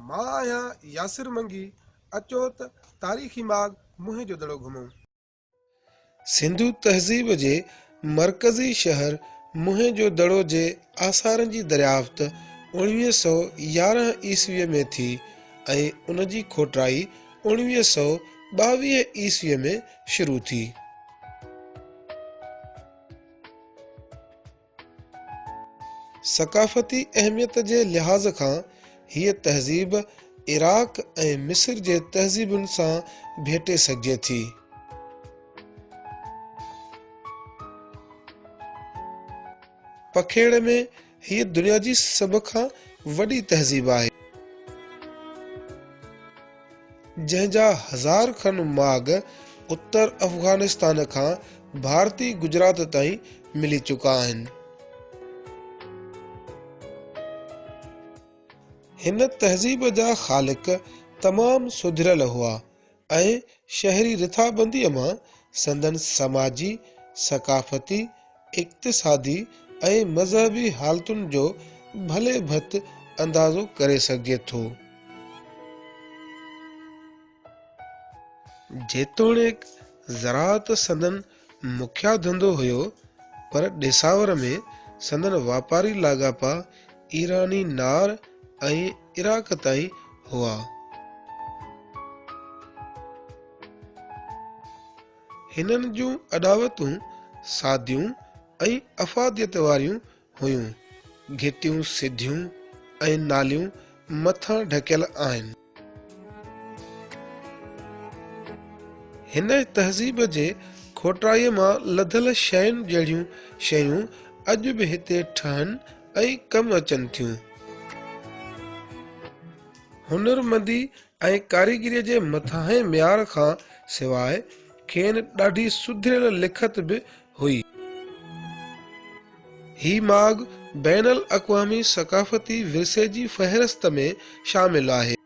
مان آهيان ياسر منگي، اچو ته تاريخي ماڳ موهين جو دڙو گهمون. سنڌو تهذيب جي مرڪزي شهر موهين جو دڙو جي آثارن جي دريافت 1911 عيسويء ۾ ٿي ۽ ان جي کوٽائي 1922 عيسويء ۾ شروع ٿي. ثقافتي اهميت جي لحاظ کان هيء تهذيب عراق ۽ مصر جي تهذيبن سان ڀيٽي سگهجي ٿي. پکيڙ ۾ هيء دنيا جي سڀ کان وڏي تهذيب آهي. جنهن جا هزار کن ماڳ اتر افغانستان کان ڀارتي گجرات تائين ملي چڪا آهن. هن تهذيب جا خالق تمام سڌريل هئا ۽ شهري رٿابنديء مان سندن سماجي، ثقافتي، اقتصادي ۽ مذهبي حالتن جو ڀلي ڀت اندازو ڪري سگهجي ٿو. جيتوڻيڪ زراعت سندن مکيه ڌنڌو هيو، پر ڏيساور ۾ سندن واپاري لاڳاپا ايراني نار ۽ عراق تائين هئا. هنن جون اڏاوتون ساديون ۽ افاديت واريون هيون. گهٽيون سڌيون ۽ ناليون مٿان ڍڪيل آهن. هن تهذيب جي کوٽائيء مان لڌل شين جهڙيون شيون اڄ به هتي ٺهن ۽ ڪم اچن ٿيون. هنرمندي ۽ ڪاريگريء جي مٿانهين معيار کان سواء کين ڏاڍي سڌريل لکت به هئي. هي ماڳ بين الاقوامي ثقافتي ورثي جي فهرست ۾ شامل آهي.